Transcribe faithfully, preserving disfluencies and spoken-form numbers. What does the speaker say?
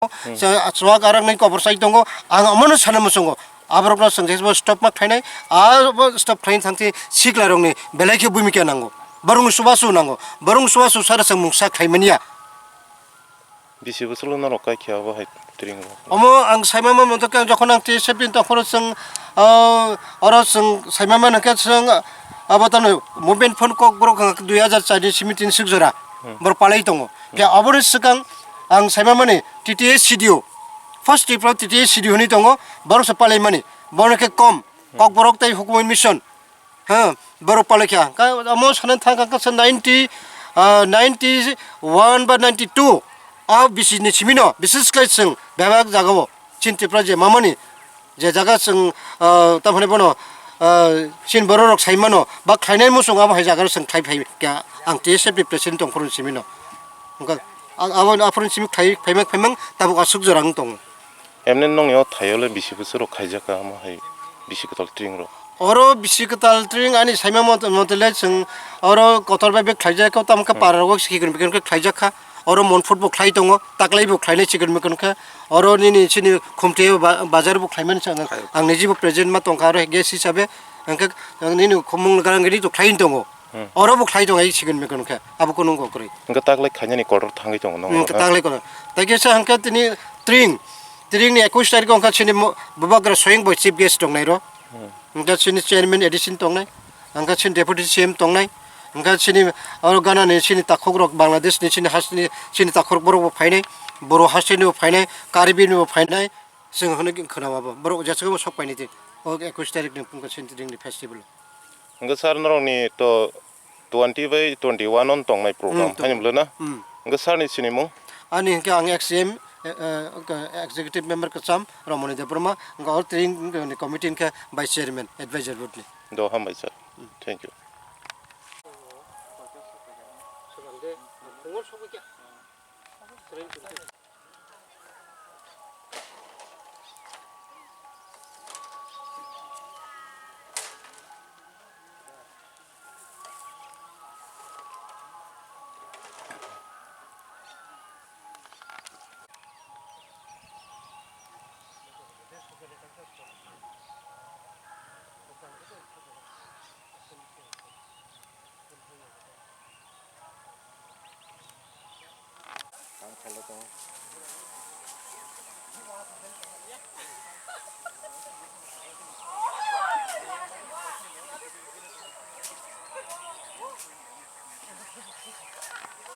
Hmm. Sa-, chuwak arak nai kobor sai tongo, ang omono sana muchungo. Aborokno chwng jebo stop ma khlainai, abo stop khlaina thangsi siklarokni belai khe bumika nango. Borokni chubachu nango, borokni chubachu sara chwng mungsa khlaimaniya. Bisi bwswk norok kai khe abo hai tring rok? Omo ang saima ma moto khe jokhon ang T S F ni tongphuru chwng, ah, oro chwng saima ma nangkhe chwng abo tamo movement phone kok borok wngkha dui hajar char ni simi tin sik jora Hmm. borok palai tongo. Khe Hmm. aboni swkang ang saima mani T T A C D O, first Tripura T T A C D O hinwi tongo, borok se palai mani, borok khe kom, Hmm. kok borok tei hukumu mission. Ha, borok palai kha. Ka, amo sana thang kha kasa ninety, ah, ninety one ba ninety two. A bisi ni simi no, bises khlai chwng bebak jaga o. Chin Tripura je mamani, je jaga chwng, ah, tamhane bono, ah, chin borok rok sai mano, ba khlainai muchung abo hai jaga rok chwng khlai phai kha. Ang T S F ni president tong phuru simi no. Wngkha, ang abo aphuru simi khlai phaimang phaimang tabuk aswk jora wng tongo. Emne nongni o thaio le bisi bwswk rok khaijak kha, omo hai bisi kwtal tring rok? Oro bisi kwtal tring ani saima mot-, mote le chwng oro kotor bai bek khlaijak kha, tamo khe Hmm. para rogo sikon bikon khe khlaijak kha. Oro Monfort bo khlai tongo, taklai bo khlainai sikon bikon khe. Oro nini chini Khumtwi ba-, bazar bo khlaimani chwng ang, Khaio. Ang nijibo present ma tongkha oro guest hisabe. Hwnkhe ang nini khumung garang gini to khlai tongo. Hmm. Oro bo khlai tong ai sikon bikon khe. Abo kunu wngkha kwrwi. Hwnkhe taklai khainani kotor thangwi tongo nokno Hmm, na? Taklai kotor. Tai khe sa hwnkhe tini tring. Tringni ekwis tarikh wngkha chini mo-, Bubagra Soyeng bo chief guest tongnai ro. Hmm. Hwnkhe chini chairman A D C tongnai. Hwnkhe chini deputy C M tongnai. Hwnkhe chini oro Ghana ni chini takhuk rok, Bangladesh ni chini hasteni chini takhuk borok bo phainai. Boro hasteni bo phainai. Karbi ni bo phainai. Chwng hwnwi khwnama bo. Borok jeswk bo sok painai tei. O ekwis tarikh ni wngkha chini tringni festival. Hwnkhe sir, norokni to twenty by twenty one on tongnai program, Hmm, tongo. Haino bwlwna? Hmm. Hwnkhe sir ni sinimung? Ani hwnkhe ang X M, eh, eh, hwnkhe executive member kwcham Romoni Debbarma, hwnkhe o tring ni committee hwnkhe vice chairman, advisor board ni. Do hambai sir. Hmm. Thank you.